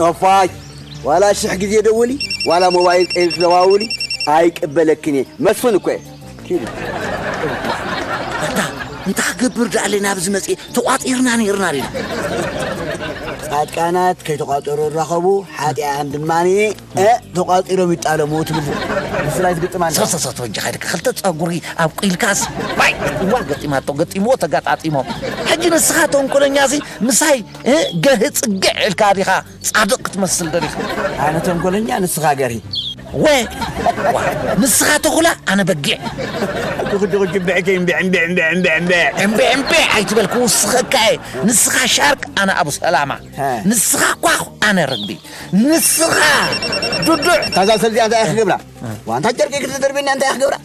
ኖፋይ፣ ዋላ ሽሕ ግዜ ደውሊ፣ ዋላ ሞባይል ቀይር ትደዋውሊ፣ ኣይቅበለክን እየ። መስፍን እኮ እየ። ኪዲ። ኣታ እንታይ ክገብር ደኣ ኣለና ኣብዚ መፅእ ተቋፂርና ነይርና ዲና። ጻድቃናት ከይተቋጠሩ ይራኸቡ፣ ሓጢኣን ድማ እ ተቋፂሮም ይጣለሙ ትብል ምስላይ ትግጥም ኣለ። ሰሰሰ ተወጃኻ ኢልካ ክልተ ፀጉሪ ኣብቂልካስ ባይ እዋ ገጢማቶ ገጢምዎ ተጋጣጢሞም። ሕጂ ንስኻ ተንኮለኛ እዚ ምሳይ እ ገርህ ፅግዕ ኢልካ ዲኻ ጻድቕ ክትመስል ደሊኻ። ኣነ ተንኮለኛ ንስኻ ገርሂ። ወ ዋ፣ ንስኻ ተኹላ ኣነ በጊዕ። ክኽዲ ክጅብዕኪ እምቢ እምቢ እምቢ እምቢ እምቢ። እምቢ እምቢ ኣይትበል ክውስኸካ እየ። ንስኻ ሻርክ ኣነ ኣቡ ሰላማ። ንስኻ ኳኹ ኣነ ርግቢ። ንስኻ ዱዱዕ። ታዛ ሰልዚኣ እንታይ እያ ክገብራ? ዋንታ ጨርቂ ክትደርበና እንታይ እያ ክገብራ?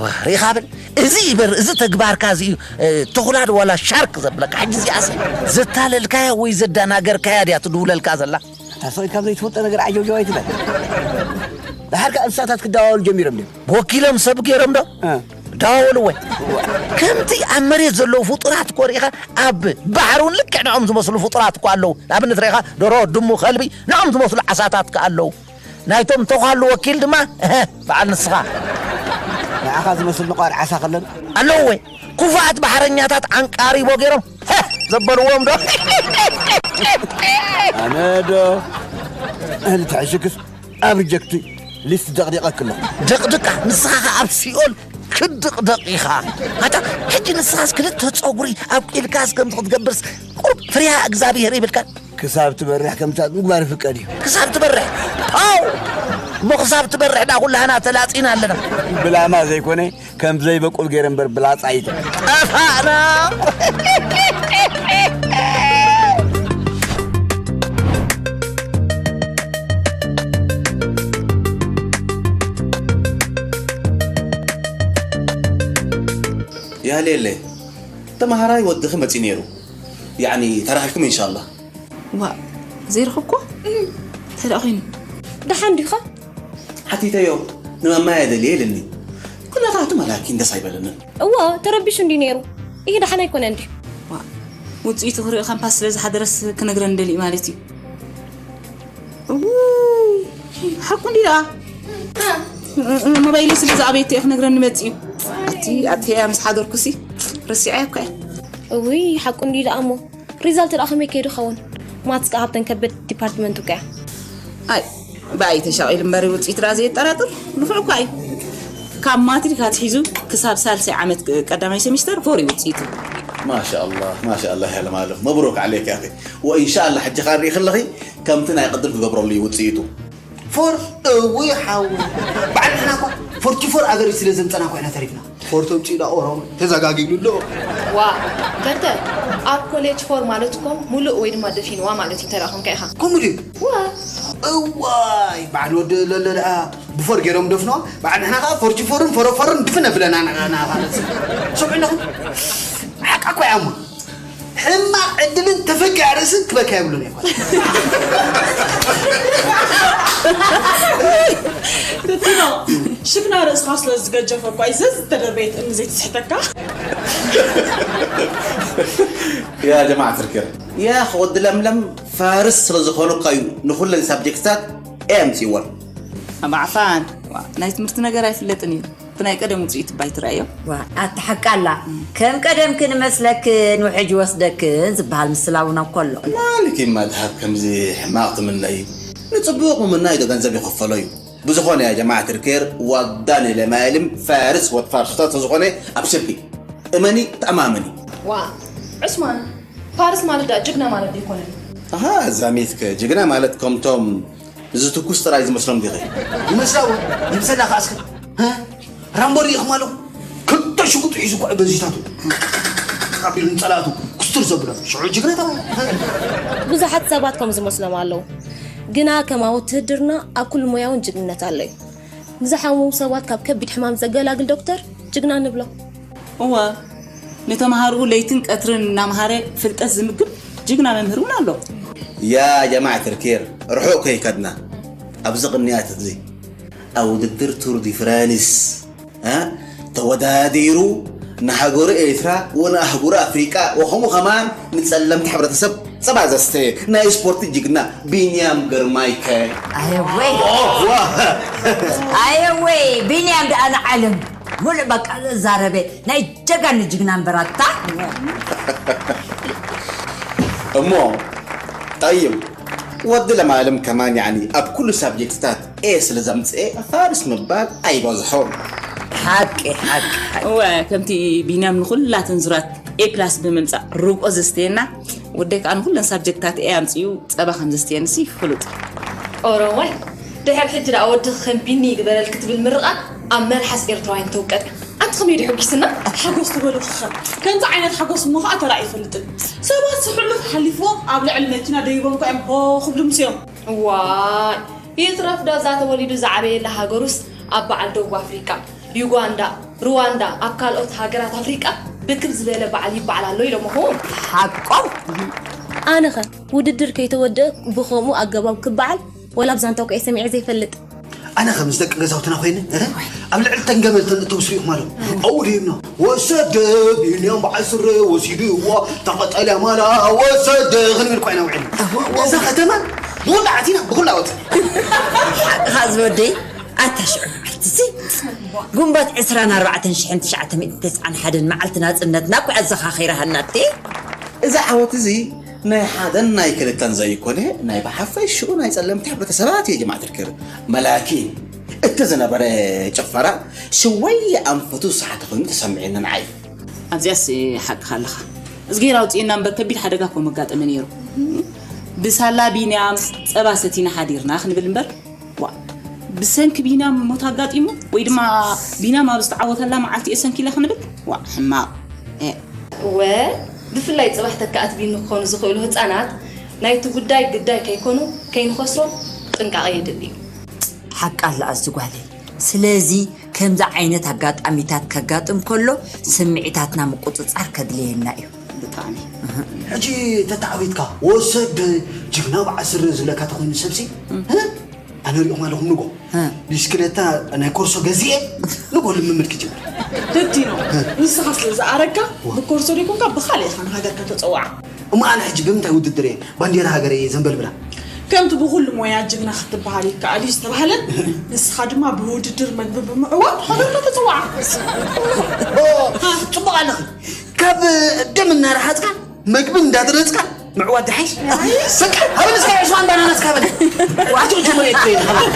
ዋ፣ ሪኻ በል። እዚ ይበር፣ እዚ ተግባርካ እዚ እዩ። እ፣ ተኹላ ዶ ዋላ ሻርክ ዘብለካ? ሕጂ እዚኣሲ ዘታለልካያ ወይ ዘዳናገርካያ ድያ ትድውለልካ ዘላ? እታ ስቕ ኢልካ ዘይትፈልጦ ነገር ዓጀውጀው ኣይትበል። ድሓር ከኣ እንስሳታት ክደዋወሉ ጀሚሮም ድዮም? ወኪሎም ሰብ ገይሮም ዶ? እ። ደዋወሉ ወይ? ከምቲ ኣብ መሬት ዘለዉ ፍጡራት እኮ ርኢኻ፣ ኣብ ባሕሪ እውን ልክዕ ንዖም ዝመስሉ ፍጡራት እኮ ኣለዉ። ንኣብነት ርኢኻ፣ ደርሆ፣ ድሙ፣ ከልቢ፣ ንዖም ዝመስሉ ዓሳታት ከኣ ኣለዉ። ናይቶም ተዃሉ ወኪል ድማ እህ፣ በዓል ንስኻ። ንዓኻ ዝመስል ንቋር ዓሳ ከለና ኣለዎ ወይ? ክፉኣት ባሕረኛታት ዓንቃሪቦ ገይሮም ሀ ዘበልዎም ዶ? ኣነ ዶ እህሊ ትሕሽክስ ኣብ ሪጀክት ሊስት ደቕዲቐክ ኣለኹ። ደቕድቃ ንስኻ ኸዓ ኣብ ሲኦል ክትድቕደቕ ኢኻ። ኣታ ሕጂ ንስኻስ ክልተ ጸጉሪ ኣብቂልካስ ከምዚ ክትገብርስ ቁሩብ ፍሪሃ እግዚኣብሄር ይብልካ። ክሳብ ትበርሕ ከምታ ምግባር ይፍቀድ እዩ። ክሳብ ትበርሕ ፓው እሞ ክሳብ ትበርሕ ዳ ኩላህና ተላጺና ኣለና። ብላማ ዘይኮነ ከም ዘይበቁል ገይረ እምበር ብላጻ ይተ ጠፋእና። ያሌለ ተመሃራይ ወድኺ መጺኡ ነይሩ። ያዕኒ ተራኺብኩም ኢንሻላህ። ዋእ ዘይረኸብኩ እንታይ ደኣ ኮይኑ? ደሓን ዲኻ? ሓቲተዮ ንመማየ ደልየ ኢልኒ። ኩነታቱ መላኪን ደስ ኣይበለንን። እዋ ተረቢሹ እንድዩ ነይሩ። ይህ ደሓን ኣይኮነን ድዩ? ዋእ ውፅኢቱ ክሪኦ ካምፓስ ስለ ዝሓደረስ ክነግረኒ ደሊዩ ማለት እዩ። እውይ ሓቁ እንድዩ ደኣ። ሞባይለይ ስለ ዝኣበየቶ እዩ ክነግረኒ መፂኡ። ኣቲ ኣትያ ምስ ሓደርኩሲ ረሲዐያ እኮ እየ። እውይ ሓቁ እንድዩ ደኣ እሞ ሪዛልት ደኣ ከመይ ከይዱ ኸውን? ማትስ ከኣ ካብተን ከበድ ዲፓርትመንት እኮ እያ። ኣይ ብኣይ ተሻቒሉ እምበር ውፅኢት ደኣ ዘየጠራጥር ንፉዕ እኳ እዩ። ካብ ማትሪክ ኣትሒዙ ክሳብ ሳልሳይ ዓመት ቀዳማይ ሴሚስተር ፎር እዩ ውፅኢቱ። ማሻኣላህ ማሻኣላህ ያለማለፍ መብሩክ ዓለይክ ያኺ። ወኢንሻኣላህ ሕጂ ካርኢ ከለኺ ከምቲ ናይ ቅድም ክገብረሉ እዩ ውፅኢቱ። ፎር እውይ ሓወይ በዓል ንሕና እኳ ፎርቲ ፎር ኣቨሬጅ ስለ ዘምፀና እኳ ኢና ተሪፍና። ፎር ተምፅኡ ዳ ኦሮሞ ተዘጋጊሉ ኣሎ። ዋእ ከተ ኣብ ኮሌጅ ፎር ማለት እኮ ሙሉእ ወይ ድማ ደፊንዋ ማለት እዩ እንተ ደኣ ኾንካ ኢኻ። ከምኡ ድዩ? ዋእ እዋይ በዓል ወዲ ለለ ደኣ ብፎር ገይሮም ደፍንዋ በዓል ንሕና ከዓ ፎርቲ ፎርን ፎሮፎርን ድፍን ኣብለና ንዓና ማለት እዩ። ስምዑ ኣለኹም ሓቃ እኮ እያ እሞ ሕማቕ ዕድልን ተፈጊኣ ርእስን ክበካ የብሉን እየ ጓል። ትትኖ ሽክና ርእስኻ ስለ ዝገጀፈ እኳ እዩ ዘዝተደርበየት እምኒ ዘይትስሕተካ። يا جماعة الخير يا أخ ود لملم فارس ስለዝኾኑካ እዩ ንኹለን ሳብጀክትታት ኤ ኣምፂወን። ኣማዕፋን ናይ ትምህርቲ ነገር ኣይፍለጥን እዩ። ብናይ ቀደም ውፅኢት እባ ኣይትረኣዮ። ዋ ኣቲ ሓቃ ኣላ ከም ቀደምኪ ንመስለክን ውሕጅ ይወስደክን ዝበሃል ምስላ እውን እኮ ኣሎ። ማለኪ እማ ድሃብ ከምዚ ሕማቕ ትምነዪ ንፅቡቕ ምምናይ ዶ ገንዘብ ይኽፈሎ እዩ። ብዝኾነ ያ ጀማዓት ርኬር ዋዳን ለማያልም ፋርስ ወድ ፋርስታት ተዝኾነ ኣብሽርኪ እመኒ ተኣማመኒ። ዋ ዑስማን ፋርስ ማለት ደኣ ጅግና ማለት ዶ ኣይኮነን? ኣሃ እዛ ሜትከ ጅግና ማለት ከምቶም ዝትኩስ ጥራይ ዝመስሎም ዲኺ? ይመስላ እውን ይምሰላ ከኣ እስከ ራምቦ ርኢኹም ኣለኹም ክልተ ሽጉጥ ሒዙ እኮ በዚታቱ ኣቢሉ ንጸላእቱ ኩስትር ዘብሎ ሽዑ ጅግና ተባሂሉ። ብዙሓት ሰባት ከም ዝመስሎም ኣለዉ፣ ግና ከም ኣብ ውትህድርና ኣብ ኩሉ ሞያ እውን ጅግንነት ኣሎ እዩ። ንዝሓመሙ ሰባት ካብ ከቢድ ሕማም ዘገላግል ዶክተር ጅግና ንብሎ። እወ፣ ንተምሃርኡ ለይትን ቀትርን እናምሃረ ፍልጠት ዝምግብ ጅግና መምህር እውን ኣሎ። ያ ጀማዓት ርኬር ርሑቕ ከይከድና ኣብዚ ቅንያት እዚ ኣብ ውድድር ቱር ዲ ፍራንስ ተወዳዲሩ ንሃገሩ ኤርትራ ወንኣህጉሩ ኣፍሪቃ ወኸምኡ ከማን ንጸለምቲ ሕብረተሰብ ጸባ ዘስተየ ናይ ስፖርት ጅግና ቢንያም ግርማይከ? ኣየወይ! ኦዋ! ኣየወይ! ቢንያም ደኣ ንዓለም ሙሉእ በቃ ዘዛረበ ናይ ጀጋኑ ጅግና እምበራታ። እሞ ጠይም ወዲ ለማለም ከማን ያኒ ኣብ ኩሉ ሳብጀክትታት ኤ ስለ ዘምጽኤ ፋርስ ምባል ኣይበዝሖን። ሓቂ ሓቂ ሓቂ። እወ፣ ከምቲ ቢንያም ንኹላተን ዙራት ኤ ፕላስ ብምምጻእ ርብቆ ዘስተየና፣ ወደይ ከኣ ንኹለን ሳብጀክትታት ኤ ኣምጺኡ ጸባ ከም ዘስተየንሲ ፍሉጥ እዩ። ኦሮማይ፣ ድሕር ሕጂ ደኣ ወድኺ ከም ቢኒ ይግበረልኪ ትብል ምርቓት ኣብ መልሓስ ኤርትራውያን ተውቀጥ። ኣንቲ ከመይ ድዩ ሕጒስና? ሓጎስ ትበሉ ክኸ ከምዚ ዓይነት ሓጎስ እሞ ኸኣ ተራእዩ ይፈልጥን። ሰባት ዝሕሉፍ ሓሊፍዎም ኣብ ልዕሊ መኪና ደይቦም እኮ እዮም ሆ ክብሉ ምስዮም። ዋይ፣ ይትረፍ ዶ እዛ ተወሊዱ ዝዓበየላ ሃገሩስ ኣብ በዓል ደቡብ ኣፍሪቃ፣ ዩጋንዳ፣ ሩዋንዳ፣ ኣብ ካልኦት ሃገራት ኣፍሪቃ ብክብ ዝበለ በዓል ይበዓል ኣሎ ኢሎም ኹ። ሓቆም። ኣነኸ ውድድር ከይተወደአ ብኸምኡ ኣገባብ ክበዓል ወላ ኣብ ዛንታ እኮ እየ ሰሚዐ ዘይፈልጥ። ኣነ ከም ምስ ደቂ ገዛውትና ኮይነ፣ እ? ኣብ ልዕሊ ተን ገመል ተን እተውስሪኡ ማለት። ኣውዲና ወሰደ፣ ቢንያም በዓል ስረ ወሲድዋ፣ እታ ቀጠልያ ማላ ወሰደ ክንብል ኮይና ውዒልና። እዛ ከተማ ብኹላ ዓቲና፣ ብኹላ ወፅና። ሓቅኻ ዝወደይ፣ ኣታ ሽዑ መዓልቲ እዚ ጉንበት ዕስራን ኣርባዕተን ሽሕን ትሽዓተ ሚእትን ተስዓን ሓደን መዓልቲ ናጽነትና እኮ ኣዘኻኺርሃና እቲ። እዚ ዓወት እዚ ናይ ሓደን ናይ ክልተን ዘይኮነ፣ ናይ ብሓፈሽኡ ናይ ጸለምቲ ሕብረተሰባት እየ ጀማዓ ትርክር። መላኪን እቲ ዝነበረ ጭፈራ ሽወይ ኣንፈቱ ዝሰሓተ ኮይኑ ተሰሚዑኒ ንዓይ። ኣብዚኣስ ሓቅኻ ኣለኻ። እዝጌር ኣውፅኤና እምበር ከቢድ ሓደጋ እኮ መጋጠመ ነይሩ። ብሳላ ቢንያም ጸባ ሰቲና ሓዲርና ክንብል እምበር፣ ዋ፣ ብሰንኪ ቢንያም ሞት ኣጋጢሙ ወይ ድማ ቢንያም ኣብ ዝተዓወተላ መዓልቲ እየ ሰንኪለ ክንብል፣ ዋ፣ ሕማቕ። ኤ። እወ፣ ብፍላይ ጽባሕ ተካእቲ ቢኒ ክኾኑ ዝኽእሉ ህጻናት ናይቲ ጉዳይ ግዳይ ከይኮኑ ከይንኸስሮም ጥንቃቐ የድሊ እዩ። ሓቃ ኣለኣ እዚ ጓለይ። ስለዚ ከምዚ ዓይነት ኣጋጣሚታት ከጋጥም ከሎ ስምዒታትና ምቁጽጻር ከድልየና እዩ። ብጣዕሚ። ሕጂ ተተዓዊትካ ወሰድ ጅግና በዓል ስረ ዝብለካ ተኾይኑ ሰብሲ፣ እ? ኣነ ሪኦም ኣለኹም ንጎ። እ። ብሽክለታ ናይ ኮርሶ ገዚኤ ንጎ ልምምድ ክጅምር። ተቲኖ፣ እ። ንስኻ ስለ ዝኣረግካ ዋ። ብኮርሶ ደይኮንካ ብኻልእ ኢኻ ንሃገርካ ተጸዋዓ። እሞ ኣነ ሕጂ ብምንታይ ውድድር እየ ባንዴራ ሃገረይ እየ ዘንበልብላ? ከምቲ ብኹሉ ሞያ ጅግና ክትበሃል ይከኣል እዩ ዝተባህለ፣ ንስኻ ድማ ብውድድር መግቢ ብምዕዋት ሃገርካ ተጸዋዓ። ኦ፣ ጽቡቕ ኣለኺ። ካብ ደም እናረሓጽካ መግቢ እንዳደረጽካ ምዕዋት ዝሓይሽ። በቃ፣ ሃበኒ እስከ ዕስዋን ባናና እስከ ሃበኒ። ዋቱ ጅምር የትሬን ሃበኒ።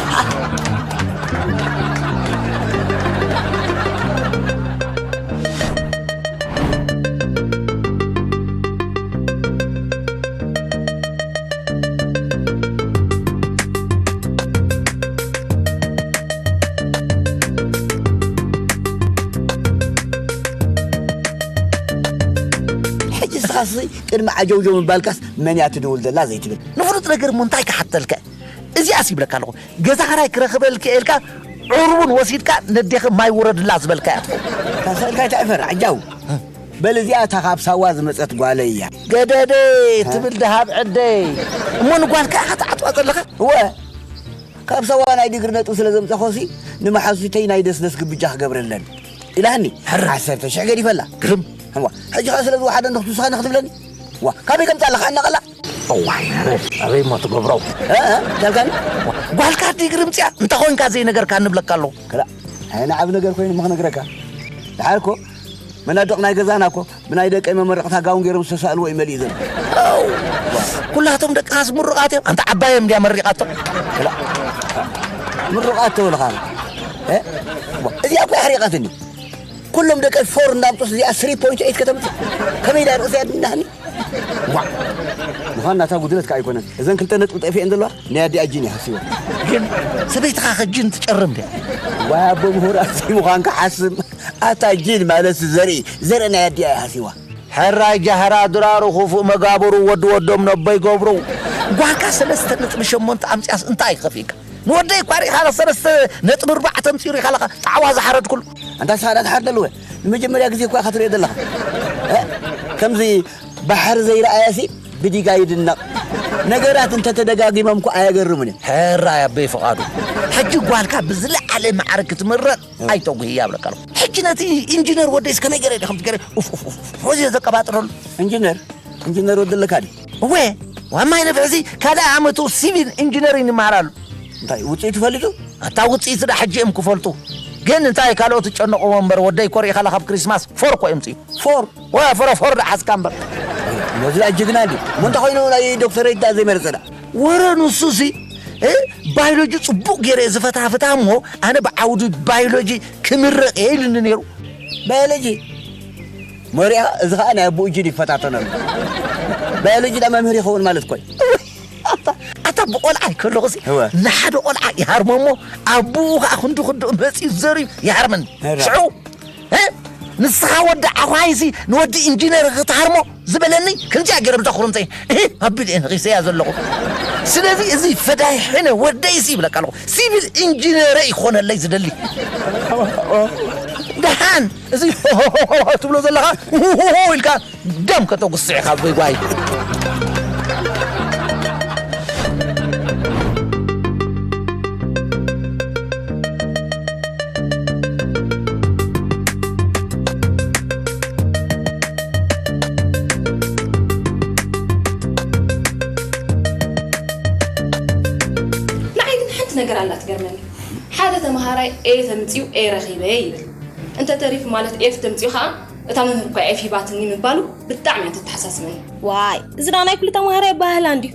ሕጂ ንስኻስ ቅድሚ ዓጀውጀው ምባልካስ መን እያ ትድውል ዘላ ዘይትብል? ንፍሉጥ ነገር እሞ እንታይ ክሓተልካ? እዚኣስ ይብለካ ኣለኹ፣ ገዛ ኸራይ ክረኽበልኪ እየ ኢልካ ዕሩቡን ወሲድካ ነዴኺ ማይ ውረድላ ዝበልካ እያ ትኸውን። ታሰልካ ይትዕፈር ዓጃው። በል እዚኣ እታ ካብ ሳዋ ዝመጸት ጓለይ እያ። ገደደ ትብል ደሃብ ዕደይ። እሞ ንጓልካ ኢኻ ትዓጥዋ ዘለኻ? እወ። ካብ ሳዋ ናይ ዲግሪ ነጥቢ ስለ ዘምጻእኮሲ ንመሓዙተይ ናይ ደስደስ ግብጃ ክገብረለን ኢላኒ። ሕር። ዓሰርተ ሽሕ ገዲፈላ። ግርም። እዋ፣ ሕጂ ኸኣ ስለ ዝወሓደ እንዶ ክትውስኻኒ ክትብለኒ? ዋ፣ ካበይ ከምጻ ኣለኻ ኣናቐላ? እዋይ፣ ኣበይ፣ ኣበይ እሞ ትገብሮ? እ፣ እ፣ እንታይ ኢልካኒ? ጓልካ ዲግሪ ምጽኣ፣ እንታይ ኾንካ ዘይነገርካ ንብለካ ኣለኹ። ክላ፣ ኣይ፣ ንዓቢ ነገር ኮይኑ እሞ ክነግረካ። ደሓር እኮ መናድቕ ናይ ገዛና እኮ ብናይ ደቀይ መመረቕታ ጋውን ገይሮም ዝተሳእልዎ እዩ መሊኡ ዘሎ። ኣው፣ ኩላቶም ደቅኻስ ምሩቓት እዮም። ኣንታ ዓባዮም እንድያ መሪቓቶም። ክላ፣ ምሩቓት ተብልኻ። እ? እዚኣ እኮ ኣሕሪቓትኒ። ኩሎም ደቀይ ፎር እንዳምጦስ እዚኣ ስሪ ፖይንት ኤይት ከተምጽእ። ከመይ ኢላ ርእሰይ ኣድንዳህኒ? ዋ! ምዃን ናታ ጉድለት ከኣ ኣይኮነን። እዘን ክልተ ነጥቢ ጠፊኤን ዘለዋ ናይ ኣዲኣ ጂን እያ ሃስይዋ። ግን ሰበይትኻ ከ ጂን ትጨርም ድያ? ዋይ ኣቦ ምሁር ኣዚ ምዃንካ ሓስብ። ኣታ ጂን ማለት ዘርኢ፣ ዘርኢ ናይ ኣዲኣ እያ ሃስይዋ። ሕራይ ጃህራ ድራሩ ክፉእ መጋብሩ ወዲ ወዶም ነቦ ይገብሩ። ጓልካ ሰለስተ ነጥቢ ሸሞንተ ኣምጽኣስ እንታይ ከፊእካ? ንወደይ እኳ ርኢኻ ሰለስተ ነጥቢ ኣርባዕተ ኣምጺኡ ርኢኻ ኣለኻ ጣዕዋ ዝሓረድኩሉ። ኣንታ ንስኻ ዳ ትሓርድ ኣለወ? ንመጀመርያ ግዜ እኳ ኢኻ ትሪኦ ዘለኻ። እ? ከምዚ ባሕሪ ዘይረኣየሲ ብዲጋ ይድነቕ። ነገራት እንተተደጋጊሞም እኮ ኣየገርምን እዩ። ሕራይ ኣበይ ፍቓዱ። ሕጂ ጓልካ ብዝለዓለ ማዕረ ክትምረቕ ኣይተጉህያ እብለካ ኣለኹ። ሕጂ ነቲ ኢንጂነር ወደይስ ከመይ ገይረ ድየ ከምቲ ገይረ ኡፍ ኡፍ ኡፍ ኡፍ ወዚ ዘቀባጥረሉ? ኢንጂነር ኢንጂነር ወዲ ኣለካ ድዩ? እወ፣ ዋማይ ነፍሕሲ ካልኣይ ዓመቱ ሲቪል ኢንጂነሪንግ ይመሃር ኣሎ። እንታይ ውፅኢቱ ፈሊጡ? ኣታ ውፅኢቱ ዳ ሕጂ እዮም ክፈልጡ። ግን እንታይ ካልኦት ጨነቕዎ እምበር ወደይ ኮሪእኻ ካብ ክሪስማስ ፎር እኮ የምፅኡ። ፎር? ወ ፍረ ፎር ዳ ሓዝካ እምበር። ነዚ ዳ ጅግና ድዩ? እሞ እንታይ ኮይኑ ናይ ዶክተሬት ዳ ዘይመረፀ ዳ? ወረ ንሱ ሲ እ፣ ባዮሎጂ ጽቡቕ ገይረ እየ ዝፈታፍታ እሞ ኣነ ብዓውዲ ባዮሎጂ ክምረቕ እየ ኢሉኒ ነይሩ። ባዮሎጂ መሪያ እዚ ኸዓ ናይ ኣቦኡ ጅን ይፈታተነሉ። ባዮሎጂ ዳ መምህር ይኸውን ማለት ኮይ። ኣታ ኣታ ብቆልዓ ይከለኹ ሲ እወ። ንሓደ ቆልዓ ይሃርሞ እሞ ኣቦኡ ኸዓ ክንዲ ክንዲ መጺኡ ዘርዩ ይሃርመኒ። እራ። ሽዑ እ? ንስኻ ወዲ ዓዃይሲ ንወዲ ኢንጂነር ክትሃርሞ ዝበለኒ ከምዚኣ ገይረ ብዛ ኩርምፀይ እህ ኣቢል እየ ነኺሰያ ዘለኹ። ስለዚ እዚ ፈዳይ ሕነ ወደይሲ ይብለካ ኣለኹ። ሲቪል ኢንጂነረ ይኾነለይ ዝደሊ። ደሓን እዚ ትብሎ ዘለኻ ኢልካ ደም ከተጉስዕ ኢኻ ጎይጓይ። ንዓይ ግን ሓንቲ ነገር ኣላ ትገርመኒ። ሓደ ተምሃራይ ኤ ተምፅኡ ኤ ረኺበ ይብል። እንተተሪፉ ማለት ኤፍ ተምፅኡ ከዓ እታ መምህር እኳ ኤፍ ሂባትኒ ምባሉ ብጣዕሚ እያ ተተሓሳስበኒ። ዋይ እዚ ዳ ናይ ኩሉ ተምሃራይ ኣበሃህላ እንድዩ።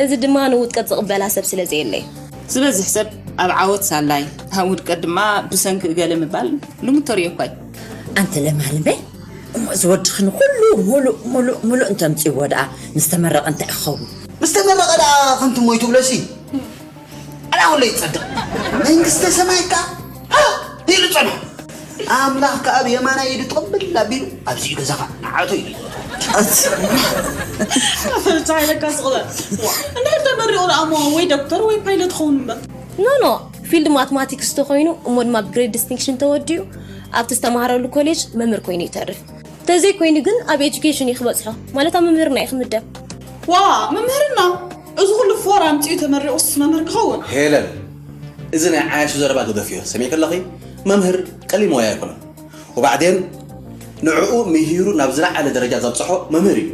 እዚ ድማ ንውድቀት ዝቕበላ ሰብ ስለ ዘየለ እዩ። ዝበዝሕ ሰብ ኣብ ዓወት ሳላይ ኣብ ውድቀት ድማ ብሰንኪ እገለ ምባል ልሙድ ተርእዮ እኳ እዩ። ኣንተ ለማልመ እሞ እዚ ወድኺ ንኹሉ ሙሉእ ሙሉእ ሙሉእ እንተምፅዎ ደኣ ምስ ተመረቐ እንታይ ክኸውን? ምስ ተመረቐ ደኣ ከምቲ ሞይቱ ብለሲ ኣላ ወለ ይጸድቕ መንግስተ ሰማይ ከኣ ሃ ኢሉ ጸንሑ። ኣምላኽ ከኣ ብየማናይ ኢዱ ትቕብል ኣቢሉ ኣብዚኡ ገዛኻ ንዓቶ ኢሉ ይወቶ። ኣፈልታ ኢለካ ስቕለ እንድሕር ተመሪቑ ደኣ እሞ ወይ ዶክተር ወይ ፓይለት ኸውን እምበር። ኖ ኖ ፊልድ ማትማቲክስ ተኾይኑ እሞ ድማ ብግሬድ ዲስቲንክሽን ተወዲኡ ኣብቲ ዝተምሃረሉ ኮሌጅ መምህር ኮይኑ ይተርፍ። ተዘይኮይኑ ግን ኣብ ኤጁኬሽን እዩ ክበፅሖ ማለት ኣብ ምምህርና እዩ ክምደብ። ዋ መምህርና እዚ ኩሉ ፎር ኣምፂኡ ተመሪቑስ መምህር ክኸውን? ሄለን እዚ ናይ ዓያሹ ዘረባ ግደፍዮ ሰሚዕኪ ኣለኺ መምህር ቀሊል ሞያ ኣይኮነን ወባዕዴን ንዕኡ ምሂሩ ናብ ዝለዓለ ደረጃ ዘብፅሖ መምህር እዩ።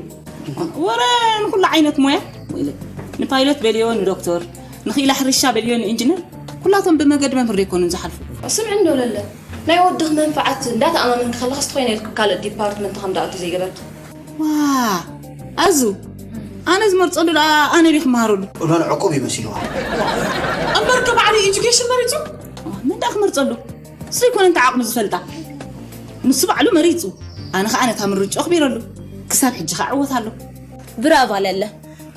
ወረ ንኩሉ ዓይነት ሞያ ንፓይለት በልዮ ንዶክተር ንክኢላ ሕርሻ በልዮ ንኢንጅነር ኩላቶም ብመገዲ መምህር ዘይኮኑን ዝሓልፉ። ስምዒ እንዶ ለለ ናይ ወድኺ መንፍዓት እንዳተኣማመንኪ ከለኽስ ተኾይነ ኢልኪ ካልእ ዲፓርትመንት ከም ደኣቱ ዘይገበርኪ። ዋእ ኣዙ ኣነ ዝመርፀሉ ደኣ ኣነ ድየ ክመሃረሉ። እኖን ዕቁብ እዩ መሲልዋ። እምበርከ ባዕሉ ኢጁኬሽን መሪፁ መን ደኣ ክመርፀሉ? እሱ ኣይኮነን እቲ ዓቕሚ ዝፈልጣ ንሱ ባዕሉ መሪፁ ኣነ ከዓ ነታ ምርጭኡ ኣኽቢረሉ ክሳብ ሕጂ ከዓ እዕወት ኣሎ። ብራቫ ለለ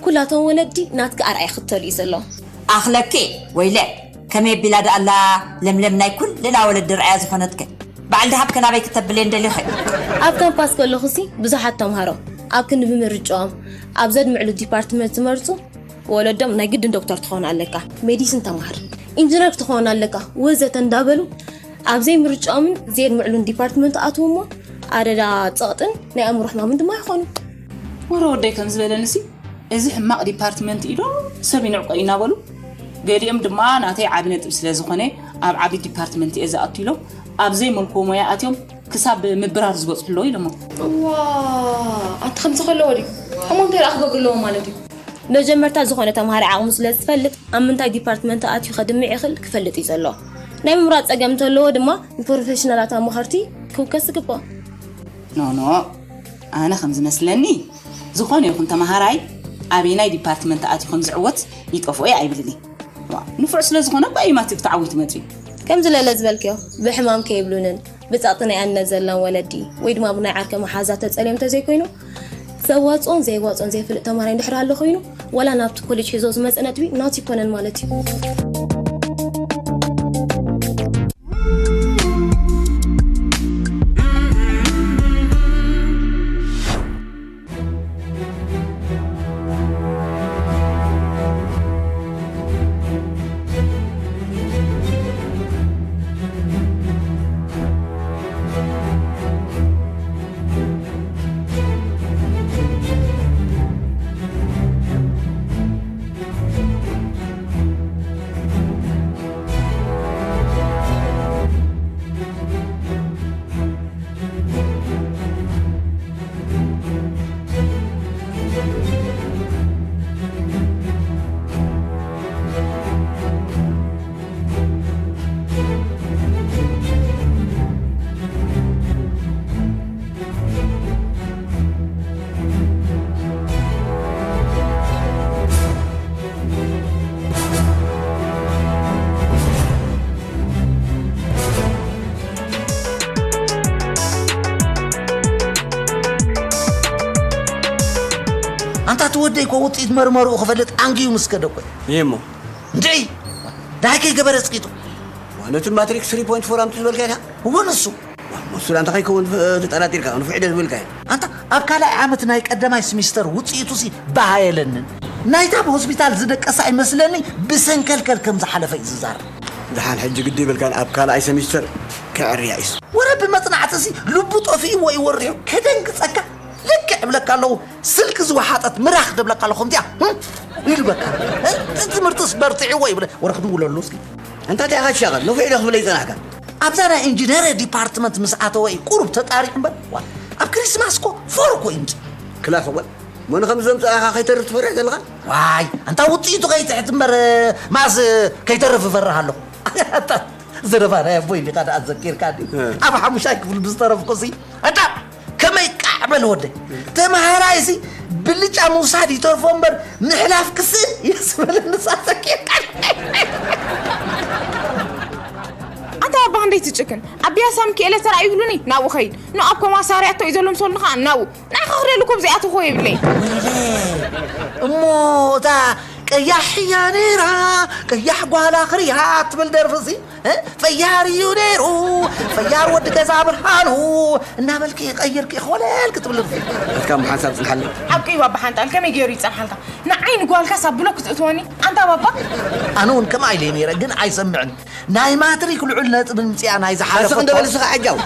ኩላቶም ወለዲ ናትኪ ኣርኣያ ይኽተሉ እዩ ዘሎ። ኣኽለኬ ወይለ ከመይ ኣቢላ ደኣ ኣላ ለምለም ናይ ኩልና ወለዲ ርኣያ ዝኾነትከ በዓል ደሃብከ ናበይ ክተብልየን ደሊኺ? ኣብ ካምፓስ ከለኹሲ ብዙሓት ተምሃሮ ኣብ ክንዲ ብምርጭኦም ኣብ ዘድምዕሉ ዲፓርትመንት ዝመርፁ ወለዶም ናይ ግድን ዶክተር ትኸውን ኣለካ፣ ሜዲስን ተምሃር፣ ኢንጅነር ክትኸውን ኣለካ ወዘተ እንዳበሉ ኣብ ዘይምርጭኦምን ዘየድምዕሉን ዲፓርትመንት ኣትዉ እሞ ኣደዳ ፀቕጥን ናይ ኣእምሮ ሕማምን ድማ ይኾኑ። ወረ ወደይ ከም ዝበለንሲ እዚ ሕማቕ ዲፓርትመንት ኢዶ ሰብ ይንዕቆ እዩ እናበሉ ገሊኦም ድማ ናተይ ዓቢ ነጥቢ ስለ ዝኾነ ኣብ ዓቢ ዲፓርትመንት እየ ዝኣቱ ኢሎም ኣብ ዘይመልክዎ ሞያ ኣትዮም ክሳብ ምብራር ዝበፅሑ ኣለዉ ኢሎሞ። እዋ ኣቲ ከምዚ ከለዎ ድዩ እሞ እንታይ ደኣ ክገብሩ ኣለዎም ማለት እዩ? መጀመርታ ዝኾነ ተምሃራይ ዓቕሙ ስለ ዝፈልጥ ኣብ ምንታይ ዲፓርትመንት ኣትዩ ከድምዕ ይኽእል ክፈልጥ እዩ ዘለዎ። ናይ ምምራፅ ፀገም እንተለዎ ድማ ንፕሮፌሽናላት ኣማኸርቲ ክውከስ ይግብኦ። ኖኖ ኣነ ከም ዝመስለኒ ዝኾነ ይኹን ተምሃራይ ኣበየናይ ዲፓርትመንት ኣትዩ ከም ዝዕወት ይጠፍኦ እየ ኣይብልን እየ። ንፉዕ ስለ ዝኾነ እኳ እዩ ማትሪክ ተዓዊቱ መፂኡ። ከምዚ ለለ ዝበልክዮ ብሕማም ከይብሉንን ብፀቕጢ ናይ ኣንነት ዘለን ወለዲ ወይ ድማ ብናይ ዓርከ መሓዛ ተፀልዮም ተዘይኮይኑ ዘዋፅኦን ዘየዋፅኦን ዘይፈልጥ ተምሃራይ እንድሕር ኣሎ ኮይኑ ዋላ ናብቲ ኮሌጅ ሒዞ ዝመፀ ነጥቢ ናቱ ኣይኮነን ማለት እዩ። ኣንታ እቲ ወደይ እኮ ውፅኢት መርመርኡ ክፈልጥ ኣንጊዩ ምስ ከደ እኮ እዩ። እሞ? እንድዒ! ዳሃይ ከይገበረ ፅቂጡ። ነቲ ማትሪክ ስሪ ፖይንት ፎር ኣምፅኡ ዝበልካ ኢኻ? እወ፣ ንሱ። ንሱ ዳኣ እንታይ ከይከውን ተጠራጢርካ፣ ንፉዕ ኢለ ዝበልካ እዩ። ኣንታ ኣብ ካልኣይ ዓመት ናይ ቀዳማይ ስሚስተር ውፅኢቱሲ ባሃየለንን። ናይታ ኣብ ሆስፒታል ዝደቀሳ ይመስለኒ ብሰንከልከል ከም ዝሓለፈ እዩ ዝዛረብ። ደሓን ሕጂ ግዲ ይብልካን ኣብ ካልኣይ ሰሚስተር ከዕርያ እዩ። ወረ ብመጽናዕቲ እዚ ልቡ ጠፊእዎ እዩ ወሪሑ። ከደንግጸካ ልክዕ እብለካ ኣለኹ። ስልኪ ዝወሓጠት ምራኽ ደብለካ ኣለኹ ከምዚኣ። ህም? ኢሉ በቃ። እቲ ትምህርትስ በርቲዕዎ ይብለ። ወረ ክድውለሉ እስኪ። እንታይ ኢኻ ትሻቐል? ንፉዕ ኢለ ክብለ ይጸናሕካ። ኣብዛ ናይ ኢንጂነር ዲፓርትመንት ምስ ኣተወ እዩ ቁሩብ ተጣሪዑ እምበር። ዋ፣ ኣብ ክሪስማስ እኮ ፎር እኮ ይምጽእ። ክላስ እወ። መን ከም ዘምጽኣኻ ከይተርፍ ትፈርሕ ዘለኻ? ዋይ፣ ኣንታ ውጽኢቱ ከይትሕት እምበር፣ ማስ ከይተርፍ እፈርህ ኣለኹ። ኣታ ዘረባ ናይ ኣቦይ ዲኻ ደኣ ዘኪርካ ድዩ? እ። ኣብ ሓሙሻይ ክፍሊ ብዝተረፍኩ ሲ፣ ኣታ ከመይ ቃዕ በል ወደይ። ተምሃራይ ሲ ብልጫ ምውሳድ ይተርፎ እምበር ምሕላፍ ክስእ የስበለ ንሳ ዘኪርካ። ኣታ ኣባ ክንደይ ትጭክን? ኣብ ቢያሳ ሚካኤለ ተራእዩ ይብሉኒ፣ ናብኡ ኸይድ። ኖ ኣብ ኮማሳርያ እቶ እዩ ዘሎ ምሰሉኻ፣ ናብኡ። ንዓኻ ክደሊ እኮ ብዚኣትኹ የብለይ። ወይለ፣ እሞ እታ ቀያሕ እያ ነይራ፣ ቀያሕ ጓል ኣኽርያ ትብል ደርፊ ሲ፣ እ? ፈያር እዩ ነይሩ፣ ፈያር ወዲ ገዛ ብርሃኑ እናበልኪ ቀይርኪ ኾለል ክትብል ደርፊ። እስካ ብሓንሳብ ጽንሓለይ። ሓቂ እዩ ኣባ ሓንጣል፣ ከመይ ገይሩ ይጸንሓልካ? ንዓይ ንጓልካስ ኣብ ብሎክ ክትእትወኒ? ኣንታ ባባ። ኣነ እውን ከምኣ ኢለ ነይረ፣ ግን ኣይሰምዕን። ናይ ማትሪክ ልዑል ነጥቢ ምጽኣ ናይ ዝሓለፈ ሓስኽ እንደ በል እስኻ ዓጃው።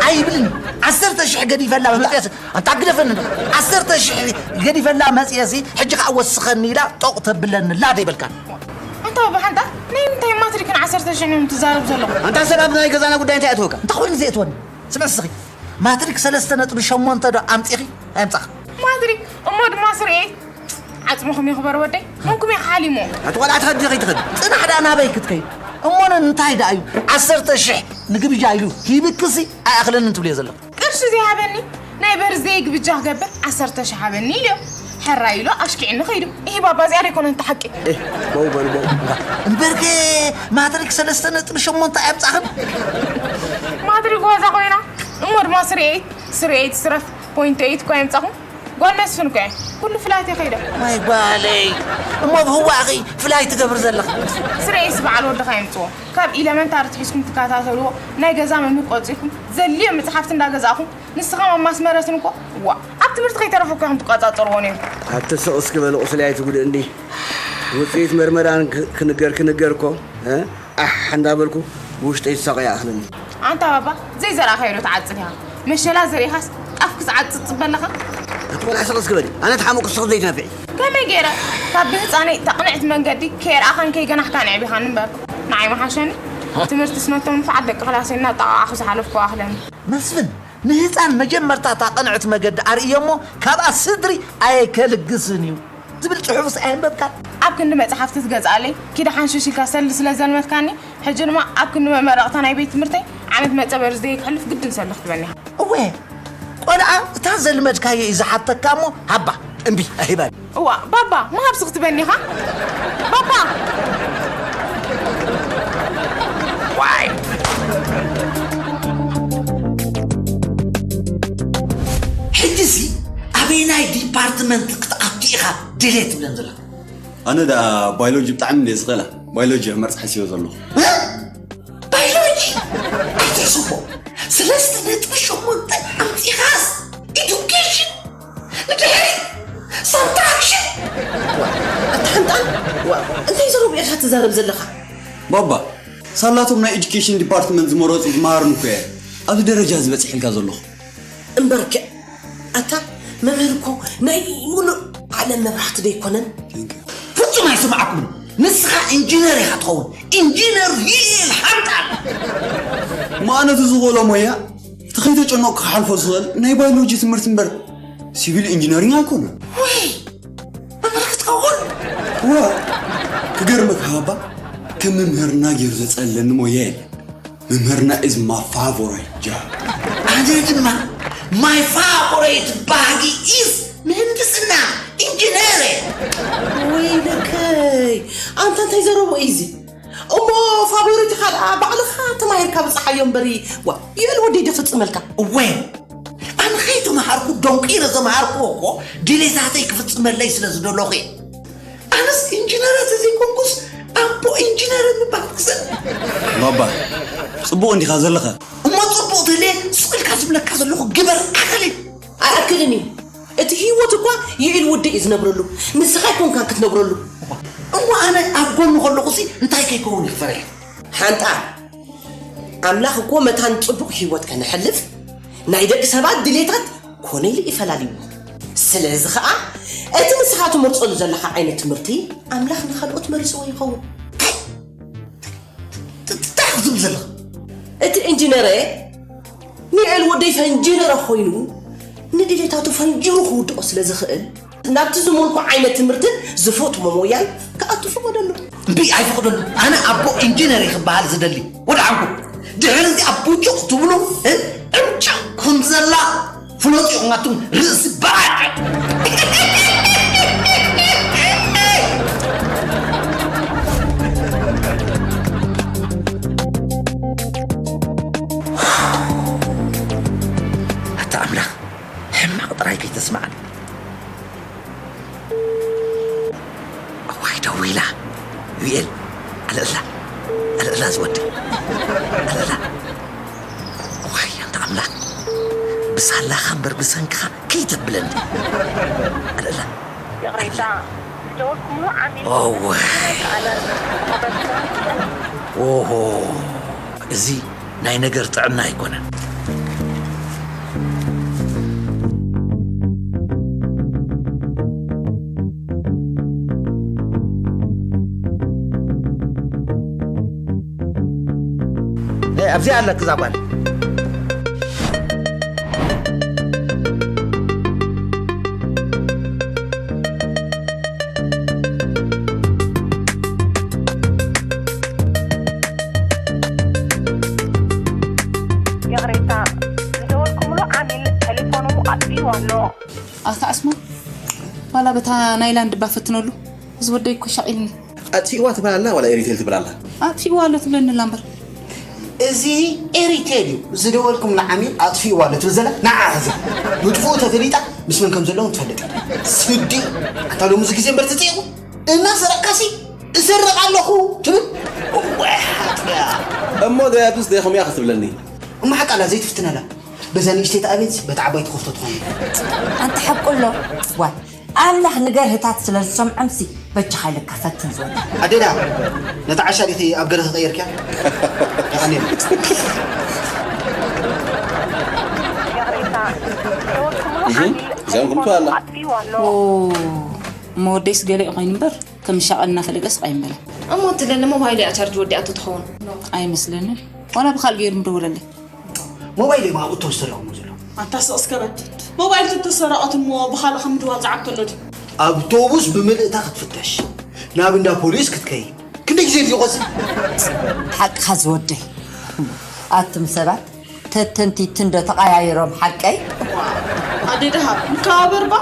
ኣይብልን። ዓሰርተ ሽሕ ገዲፈላ መጽኤስ፣ ኣንታ ግደፈኒ እንዶ። ዓሰርተ ሽሕ ገዲፈላ መጽኤሲ፣ ሕጂ ከኣ ወስኸኒ ኢላ ጦቕ ተብለኒ ኣላ ደይበልካ። ኣንታ ባባ ሓንታ፣ ናይ ምንታይ ማትሪክን ዓሰርተ ሽሕን እዮም ትዛረብ ዘለኹ? ኣንታ ሰላም ናይ ገዛና ጉዳይ እንታይ ኣትወካ? እንታይ ኮይኑ ዘየትወኒ? ስምዒ እስኺ። ማትሪክ ሰለስተ ነጥቢ ሸሞንተ ዶ ኣምጺኺ? ኣየምጻኽ? ማትሪክ፣ እሞ ድማ ስርኤ። ዓጽምኹም ይኽበር ወደይ። መንኩም ይሓሊሞ። ኣቲ ቆልዓ ትኸዲ ከይትኸዲ። ጽናሕ ደኣ ናበይ ክትከይድ? እሞ እንታይ ደኣ እዩ? ዓሰርተ ሽሕ ንግብጃ ኢሉ ሂብክሲ ኣይኣኽለንን ትብልዮ ዘለኹ። ቅርሺ ዘይሃበኒ፣ ናይ በርዝደይ ግብጃ ክገብር ዓሰርተ ሽሕ ሃበኒ ኢልዮ። ሕራይ ኢሉ ኣሽኪዕኒ ከይዱ። እሂ ባባ፣ እዚኣ ደይኮነን እቲ ሓቂ። ኤህ፣ በው በሉ፣ በው። እምበርከ ማትሪክ ሰለስተ ነጥቢ ሸሞንተ ኣየምጻኽን? ማትሪክ ዋዛ ኮይና፣ እሞ ድማ ስርኤት፣ ስርኤት ስረፍ፣ ፖይንት ኤይት እኮ ኣየምጻኹም። ጓል መስፍን እኮ እየ። ኩሉ ፍላይት እየ ከይደ። ዋይ ጓለይ፣ እሞ ብህዋእኺ ፍላይት ትገብር ዘለኻ? ስርኤስ በዓል ወድኻ የምጽዎ። ካብ ኢለመንታሪ ትሒዝኩም ትከታተልዎ፣ ናይ ገዛ መምህር ቆጺርኩም፣ ዘድልዮ መጽሓፍቲ እንዳገዛእኹም፣ ንስኻ ኣብ ማስመረትን እኮ፣ ዋ፣ ኣብ ትምህርቲ ከይተረፈ እኮ ኢኹም ትቆጻጸርዎ ነይሩ። ኣቲ ስቕ እስኪ በሊ፣ ቁስለይ ኣይትጉድእኒ። ውጽኢት መርመራን ክ-፣ ክንገር ክንገር እኮ፣ እ? ኣሕ እንዳበልኩ ብውሽጠይ ዝሳቐ ይኣኽለኒ። ኣንታ ባባ፣ ዘይዘራእኻዮ ዶ ትዓጽድ ኢኻ? መሸላ ዘሪእኻስ ጣፍ ክትዓጽድ ትጽበ ኣለኻ? ኣቲ ቆልዓ ስቕ እስኪ በሊ። ኣነ ተሓመቑ ስኽ ዘይትነፍዒ። ከመይ ገይረ? ካብ ብህጻነይ እታ ቅንዕቲ መንገዲ ከየርኣኻን ከይገናሕካን ኣዕቢኻኒ እምበር። ንዓይ ምሓሸኒ። ትምህርትስ ነቶም ንፉዓት ደቂ ክላሰይ እናጠቓዓኹ ዝሓለፍኩ ኣኽለኒ። መስፍን፣ ንህጻን መጀመርታ እታ ቅንዕቲ መገዲ ኣርእዮ እሞ ካብኣ ስድሪ ኣየከልግስን እዩ። ዝብል ጽሑፍስ ኣየንበብካን? ኣብ ክንዲ መጽሓፍቲ ትገዝኣለይ፣ ኪዳ ሓንሽሽ ኢልካ ሰሊ ስለ ዘልመድካኒ፣ ሕጂ ድማ ኣብ ክንዲ መመረቕታ ናይ ቤት ትምህርተይ፣ ዓመት መጸ በርዝደይ ክሕልፍ ግድን ሰሊ ክትበኒ ኢኻ። እወ፣ ቆልዓ እታ ዘልመድካዮ እዩ ዝሓተካ እሞ ሃባ፣ እምቢ ኣይህባን። እዋ፣ ባባ፣ ምሃብሲ ክትበኒ ኢኻ? ባባ! ዋይ! ሕጂሲ ኣበየናይ ዲፓርትመንት ክትኣቱ ኢኻ ድሌት ትብለን ዘለኻ? ኣነ ደኣ ባዮሎጂ ብጣዕሚ እንድየ ዝኽእላ። ባዮሎጂ ክመርጽ ሓሲበ ዘለኹ። እ? ባዮሎጂ? ኣይትሕስቦ። ሰለስተ ነጥቢ ሸሞንተ ኣምጺኻስ ኤዱኬሽን ንድሕሪት ሳብትራክሽን? ዋ፣ ኣታ ሓንጣል፣ ዋ፣ እንታይ ዘረቡ ኢኻ ትዛረብ ዘለኻ? ባባ፣ ሳላቶም ናይ ኤዱኬሽን ዲፓርትመንት ዝመረጹ ዝመሃሩን እኮ እየ ኣብዚ ደረጃ እዚ በጺሐልካ ዘለኹ። እምበርከ፣ ኣታ መምህር እኮ ናይ ሙሉእ ዓለም መብራህቲ ዶ ኣይኮነን? ፍጹም ኣይስምዓኩምን። ንስኻ ኢንጂነር ኢኻ ትኸውን። ኢንጂነር ሂል ሓንጣል። ማነቱ ዝኽእሎ ሞያ፣ እቲ ከይተጨነቕኩ ክሓልፎ ዝኽእል ናይ ባዮሎጂ ትምህርቲ እምበር ሲቪል ኢንጂነሪንግ ኣይኮነን። ወይ! ኣኹል። ዋ፣ ክገርመካ ሃባ፣ ከም መምህርና ገይሩ ዘጸለኒ ሞያ የለን። መምህርና is my favorite job። ኣነ ድማ my favorite ባህጊ is ምህንድስና፣ ኢንጂነር። ወይለከይ፣ ኣንታ እንታይ ዘረቦ እዩ እዚ? እሞ ፋቮሪትኻ ደኣ ባዕልኻ ተማሂርካ ብጽሓዮ እምበሪ፣ ዋ፣ ዩኤል ወደይ ዶ ፍጽመልካ? እወ፣ ኣነ ከይተማሃርኩ ደንቂረ ዘምሃርኩዎ እኮ ድሌታተይ ክፍጽመለይ ስለ ዝደለኹ እየ። ኣነስ ኢንጂነር ተዘይኮንኩስ ኣቦ ኢንጂነር ምባል ክስእ። ባባ፣ ጽቡቕ እንዲኻ ዘለኻ። እሞ ጽቡቕ ተልየ ስቕ ኢልካ ዝብለካ ዘለኹ ግበር ኣኸሊ። ኣይኣክልን እዩ። እቲ ህይወት እኳ ዩኤል ወደይ እዩ ዝነብረሉ፣ ንስኻ ኣይኮንካን ክትነብረሉ። እሞ ኣነ ኣብ ጎኑ ከለኹሲ እንታይ ከይከውን ይኽፈረይ? ሓንጣ፣ ኣምላኽ እኮ መታን ጽቡቕ ህይወት ከነሕልፍ ናይ ደቂ ሰባት ድሌታት ኮነ ኢሉ እዩ ፈላልዩ። ስለዚ ኸኣ እቲ ንስኻ ትመርጸሉ ዘለኻ ዓይነት ትምህርቲ ኣምላኽ ንኻልኦት መሪጽዎ ይኸውን። እንታይ ክትብል ዘለኻ? እቲ ኢንጂነረ ንኤል ወደይ ፈንጂነረ ኮይኑ ንድሌታቱ ፈንጂሩ ክውድኦ ስለ ዝኽእል ናብቲ ዝመልኮ ዓይነት ትምህርትን ዝፈትዎ ሞያን ክኣቱ ፍቐደሉ። እምቢ ኣይፈቕደሉ። ኣነ ኣቦ ኢንጂነር እየ ክበሃል ዝደሊ። ወድዓንኩ። ድሕሪ እዚ ኣብ ቡጩቕ ትብሉ፣ እ? ዕምጫቕ ከም ዘላ ፍለጡ ኢኹም ኣቱም ርእሲ በዓል። ኣታ ኣምላኽ፣ ሕማቕ ጥራይ ከይተስምዓኒ። እዋይ፣ ደዊላ። ዩኤል፣ ኣልዕላ፣ ኣልዕላ ዝወደይ፣ ኣልዕላ። እዋይ፣ ኣንታ ኣምላኽ፣ ብሳላኻ እምበር ብሰንክኻ ከይተብለኒ። ኣልዕላ። ይቕሬታ፣ ዝደወልኩምሉ ዓሚል እዋይ። ኦሆ፣ እዚ ናይ ነገር ጥዕና ኣይኮነን። እ፣ ኣብዚኣ ኣለክ እዛ ጓል። ይቕሬታ፣ ዝደወልኩምሉ ዓሚል ቴሌፎኑ ኣጥፊእዎ ኣሎ። ኣታ ኣስማ፣ ዋላ በታ ናይ ላንድ እባ ፈትነሉ፣ እዚ ወደይ እኮ ሻቒልኒ። ኣጥፊእዋ ትብል ኣላ ዋላ ኤሪቴል ትብል ኣላ? ኣጥፊእዋ ኣሎ ትብለኒ ኣላ እምበር። እዚ ኤሪቴል እዩ። ዝደወልኩምሉ ዓሚል ኣጥፊእዋ ኣሎ ትብል ዘላ ንዓ ሕዚ። ምጥፍኡ ተፈሊጣ ምስ መን ከም ዘለዉ ትፈልጥ። ስዲ፣ ኣታ ሎሚ እዚ ግዜ እምበር ትጥይቑ። እናሰረቕካሲ እሰርቕ ኣለኹ ትብል። እወ፣ ሓጥያ። እሞ ደያቱስ ደይ ከምኡ ክትብለኒ? እሞ ሓቃላ ዘይትፍትነላ። በዛ ንእሽተይ ተኣቤንሲ በታ ዓባይ ትኸፍቶ ትኾን። ኣንታ ሓቁ ኣሎ። ዋይ፣ ኣምላኽ ንገርህታት ስለ ዝሰምዖምሲ በጃኻ ኢለካ ፈትን ዝወደ። ኣዴዳ፣ ነታ ዓሻ ዲኺ ኣብ ገርህ ቀይርክያ? የቐንየልና። ይቕሬታ፣ ደወልኩምሉ እህ፣ ዓሚል እዚኦም ክምቱ ኣላ። ኣጥፊእዎ ኣሎ። ኦ፣ እሞ ወደይስ ገለ ኮይኑ እምበር፣ ከም ሻቐል እናፈለገ ስቕ ኣይምበለን። እሞ ትለኒ ሞባይል እያ ቻርጅ ወዲኣቶ ትኸውን። ኣይመስለንን። ዋላ ብኻልእ ገይሩ ምደወለለይ። ሞባይል እዮም ኣብኡ ተወሰረቑሞ ዘሎ። ኣንታ ስቕ እስከ በል። ሞባይል ተተሰረቐት እሞ ብኻልእ ከም ምድዋል ዝዓብተሎ ድዩ? ኣውቶቡስ ብምልእታ ክትፍተሽ፣ ናብ እንዳ ፖሊስ ክትከይ። ክንደይ ግዜ ድዩ ቆጽ? ሓቅኻ ዝወደይ። ኣቱም ሰባት ተተንቲቲ እንዶ ተቐያይሮም ሓቀይ? ኣደይ ደሃብ፣ ንከባበር ባ?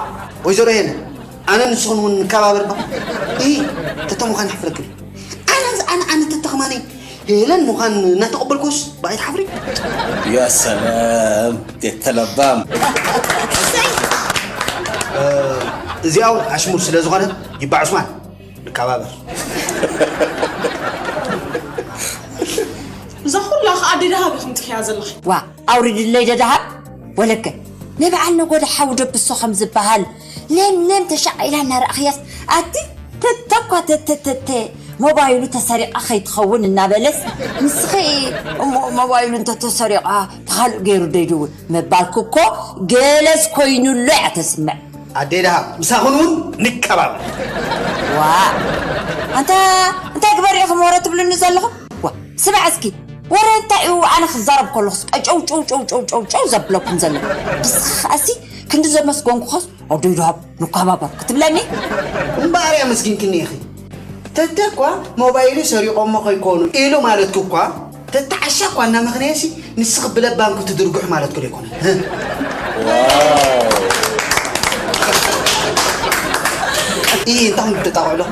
ወይዘሮ ሄለን፣ ኣነ ንስኹን እውን ንከባበር ባ? ኢ፣ ተተ ምዃን ይሕፍረክን። ኣነ፣ ኣነ፣ ኣነ ተተ ከማነይ ሄለን ምዃን እናተቐበልኩስ ብኣይ ትሓፍሪ? ያ ሰላም፣ ተተለባም። እ፣ እዚኣ እውን ኣሽሙር ስለ ዝኾነ ይባዕ ዑስማን፣ ንከባበር። እዛ ኩላ ከኣ ኣደይ ደሃብ ኢኹም ጽሕያ ዘለኺ። ዋ፣ ኣውርድለይ ደደሃብ ወለከ። ንበዓል ነጎዳ ሓው ደብሶ ከም ዝበሃል ለምለም ተሻቒላ እናረኣኽያስ ኣቲ ተተኳ ተተተተ ሞባይሉ ተሰሪቓ ከይትኸውን እናበለስ ንስኺ እሞ ሞባይሉ እንተተሰሪቓ ብኻልእ ገይሩ ዶ ይድውል ምባልኩ እኮ ገለስ ኮይኑሉ እያ ተስምዕ። ኣደይ ደሃብ፣ ምሳኹን እውን ንከባበር። ዋ፣ ኣንታ እንታይ ግበር ኢኹም ወረ ትብሉኒ ዘለኹም? ዋ፣ ስማዕ እስኪ፣ ወረ እንታይ እዩ ኣነ ክዛረብ ከለኹስ ቀጨው ጨው ጨው ጨው ጨው ጨው ዘብለኩም ዘሎ? ብስኻ ኸኣሲ ክንዲ ዘመስገንኩኻስ ኣዶ ይድሃብ ንኳባበር ክትብለኒ? እምበኣር ኣመስጊንክኒ ኢኺ። ተተ እኳ ሞባይሉ ሰሪቖሞ ከይኮኑ ኢሉ ማለትኩ እኳ፣ ተተ ዓሻ እኳ እናመኽነየሲ ንስኺ ብለባምኩ ትድርግሑ ማለትኩ ዶ ኣይኮነን? እ? ኢ፣ እንታይ ትጣቕዕሎ?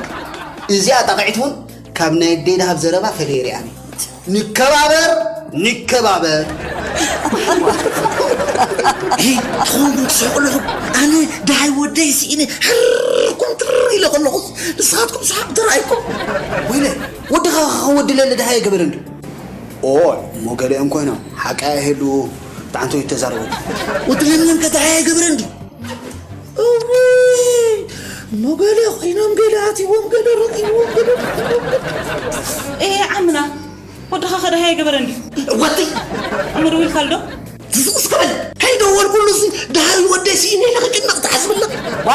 እዚኣ ጣቕዒት እውን ካብ ናይ ኣደይ ደሃብ ዘረባ ፈለየ ሪኣኒ። ንከባበር፣ ንከባበር። ሂ፣ ትኸውን ትስሕቑ ኣለኹም። ኣነ ደሃይ ወደይ ስኢነ ሕርኩም ትር ኢለ ከለኹስ ንስኻትኩም ሰሓቕ ተራእይኩም። ወይለ፣ ወድኻ ወዲ ለለ ደሃይ ገበረ እንዲ። ኦይ፣ እሞ ገሊኦም ኮይኖም ሓቂ ኣይህልዉ። ብዓንቶ ይተዛረቡ። ወዲ ለምለም ከ ደሃይ ገበረ እንዲ። እውይ፣ እሞ ገለ ኮይኖም ገለ ኣትይዎም ገለ ረኺብዎም ገለ ረኺብዎም ገለ። ኤ ዓምና፣ ወድኻ ከ ደሃይ ገበረ እንዲ። ወዲ እሞ ደዊልካሉ ዶ? ትስቁስ ክብል ከይደወልኩሉ ሲ ደሃይ ወደይ ስኢነ ኢለ ክጭነቕ ትሓስብለ? ዋ፣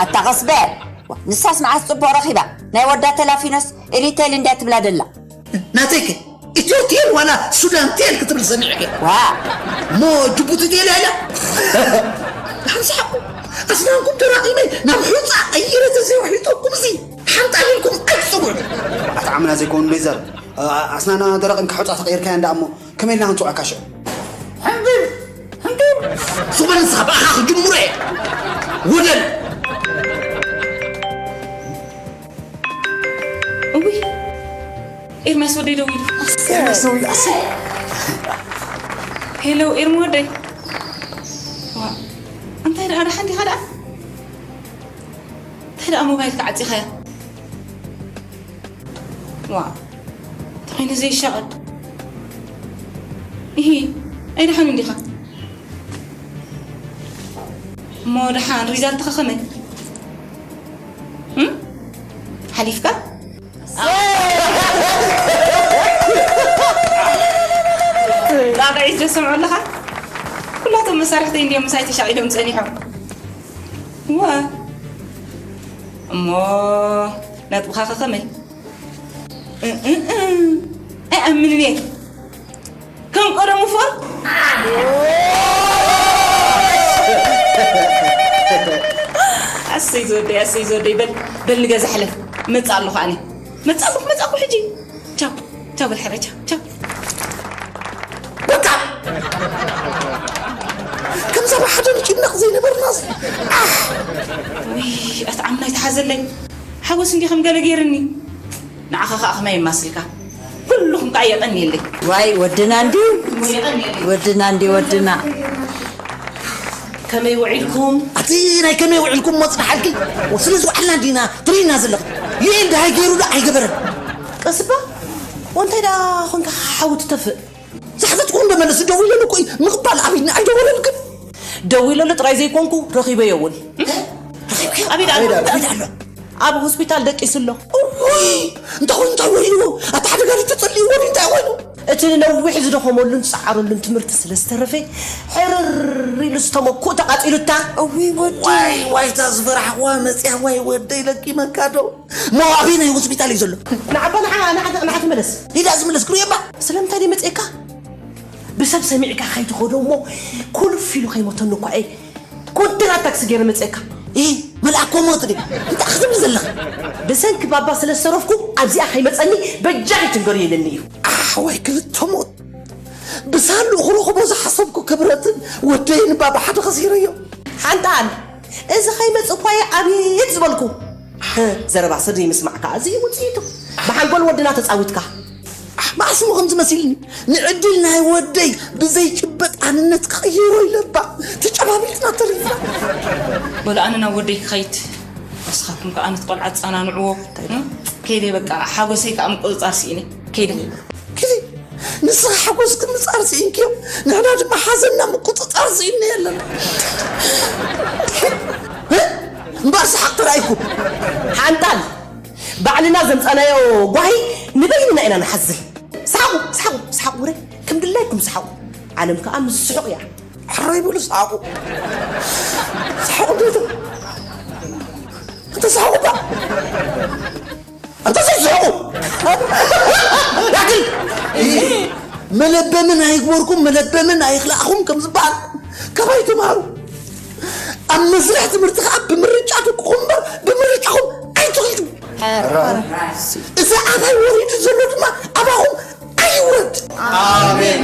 ኣታ ቀስ በል። ዋ፣ ንሳስ መዓስ ጽቡቕ ረኺባ? ናይ ወዳ ተላፊኖስ ኤሪቴል እንድያ ትብላ ደላ። ናተይከ ኢትዮ ቴል ዋላ ሱዳን ቴል ክትብል ሰሚዕከ? ዋ። እሞ ጅቡቲ ቴል እያ ኢላ? ሓንሳብ ኣስናንኩም ተራቒመ ናብ ሑጻ ቀይረ ተዘይውሒጠኩም እዚ ሓንጣል ኢልኩም ኣይትጸውዑ። ኣታ ዓምና ዘይኮኑ ቤዘር፣ ኣ-፣ ኣስናና ደረቕ እንካ ሑጻ ተቐይርካያ እንዳ እሞ ከመይ ኢልና ክንጽውዓካ ሽዑ? ሕንግር! ሕንግር! ሱቕ በል ንስኻ ብኣኻ ክጅምሮ እየ። ወደል! እውይ፣ ኤርምያስ ወደይ ደዊሉ። ኤርምያስ ደዊሉ፣ ኣሰይ። ሄሎ፣ ኤርሚ ወደይ። ዋ፣ እንታይ ደኣ፣ ደሓን ዲኻ ደኣ? እንታይ ደኣ ሞባይልካ ዓጺኻያ? ዋ፣ እንታይ ኮይኑ ዘይሻቐል? ኢሂ፣ ኣይደሓንን ዲኻ? እሞ ደሓን ሪዛልትኻ ከመይ? እም? ሓሊፍካ? ጣቕዒት ዶ ሰምዑ ኣለኻ? ኩላቶም መሳርሕተይ እንድዮም ምሳይ ተሻቒሎም ጸኒሖም። እወ። እሞ ነጥብኻ ከ ከመይ? እ-፣ እ-፣ እ-፣ ኣይኣምንን እየ። ከም ቀደሙ ፎር። ኣሰይ ዝወደይ፣ ኣሰይ ዝወደይ፣ በል፣ በል ንገዛ ሕለፍ። መጽእ ኣለኹ ኣነ። መጽእ ኣለኹ፣ መጽእ ኣለኹ ሕጂ። ቻው፣ ቻው በል ሕራይ፣ ቻው፣ ቻው። በቃ! ከምዛ ብሓደ ንጭነቕ ዘይነበርናስ። ኣሕ! ውይ፣ ኣታ ዓምና ኣይትሓዘለይ። ሓጎስ እንዲኸም ገለ ገይርኒ። ንዓኻ ኸኣ ከማይ የማስልካ። ኩልኹም ከኣ የቐንየለይ። ዋይ፣ ወድና እንድዩ። የቐንየለይ። ወድና እንድዩ፣ ወድና። ከመይ ውዒልኩም? ኣቲ ናይ ከመይ ውዒልኩም መጽናሓልኪ? ስለ ዝውዓልና እንዲና ትርእይና ዘለኹ። ዩኤል ደሃይ ገይሩ ዶ ኣይገበረን? ቀስባ፣ ወንታይ ደኣ ኾንካ ሓዊ ትተፍእ? ዝሓተትኩ እንዶ መለስ፣ ደዊለሉ እኮ እዩ። ምቕባል ኣብይኒ ኣይደወለልክን? ደዊለሉ ጥራይ ዘይኮንኩ፣ ረኺበዮ እውን። ረኺብክዮ? ኣበይ ደኣ ኣሎ? ኣበይ ደኣ ኣሎ? ኣብ ሆስፒታል ደቂሱ ኣሎ። እውይ! እንታይ ኮይኑ፣ እንታይ ወሪድዎ? ኣታ ሓደጋ ድዩ ተጸሊእዎ ድዩ? እንታይ ኮይኑ? እቲ ንነዊሕ ዝደኸመሉን ዝጸዓረሉን ትምህርቲ ስለ ዝተረፈ፣ ሕርር ኢሉ ዝተመክኡ ተቓጺሉ እታ። እውይ ወደይ! ዋይ፣ ዋይ፣ እታ ዝፈራሕኽዋ መጽያ፣ ዋይ ወደይ፣ ለኪመካ ዶ? እሞ ኣበየናይ ሆስፒታል እዩ ዘሎ? ንዓባ ንዓ-፣ ንዓ-፣ ንዓ ተመለስ። ሂዳ ዝምለስ ክርእዮ እባ። ስለምንታይ ድዩ መጺኤካ? ብሰብ ሰሚዕካ ከይትኸዶ እሞ፣ ኩልፍ ኢሉ ከይሞተኒ እኳ እየ ኮንትራት ታክሲ ገይረ መጺኤካ። ኢ፣ መልኣኮ ሞት ድዩ? እንታይ ክትብል ዘለኻ? ብሰንኪ ባባ ስለ ዝተረፍኩ፣ ኣብዚኣ ከይመጸኒ በጃኺ ትንገርዮ ኢለኒ እዩ። ኣሕ፣ ወይ ክልተ ሞት። ብሳንዱቕ ክረኽቦ ዝሓሰብኩ ክብረትን ወደይን ባባ ሓደ ከሲረዮ። ሓንጣል፣ እዚ ከይመጽእ እኳ እየ ኣብየት ዝበልኩ። ዘረባ ሰብ ዘይምስማዕ ከኣ እዚ እዩ ውጽኢቱ። ብሓንጎል ወድና ተጻዊትካ። ኣሕ፣ መዓስ እሞ ከምዚ መሲልኒ? ንዕድል ናይ ወደይ ብዘይጭበጥ ኣንነት ክቕይሮ ኢለ እባ ተጨባቢጥና ተሪፍና። በሉ ኣነ ናብ ወደይ ክኸይድ። ንስኻትኩም ከኣ ነቲ ቆልዓ ኣጸናንዕዎ። እንታይ ደኣ? ከይደ በቃ ሓጎሰይ ከኣ ምቁጽጻር ስኢነ። ከይደ። ግዜ ንስኻ ሓጎስኪ ምጻር ስኢንክዮ፣ ንሕና ድማ ሓዘንና ምቁጽጻር ስኢንና ኣለና። እምበኣር ሰሓቕ ተራእይኩም። ሓንጣል፣ ባዕልና ዘምጻናዮ ጓሂ ንበይንና ኢና ንሓዝን። ሰሓቑ፣ ሰሓቑ፣ ሰሓቑ፣ ውረ፣ ከም ድላይኩም ሰሓቑ። ዓለም ከኣ ምስ ዝስሕቕ እያ። ሕራይ በሉ፣ ሰሓቑ። ሰሓቑ እንዴት? እንተ ሰሓቑ እባ። ኣንታ ዘይትስሕቑ! ላግል! መለበምን ኣይግበርኩም፣ መለበምን ኣይኽላእኹም ከም ዝበሃል ካባይ ተምሃሩ። ኣብ መስርሕ ትምህርቲ ከዓ ብምርጫ ደቅኹም እምበር ብምርጫኹም ኣይትኽዱ። እዚ ኣባይ ወሪዱ ዘሎ ድማ ኣባኹም ኣይውረድ። ኣሜን።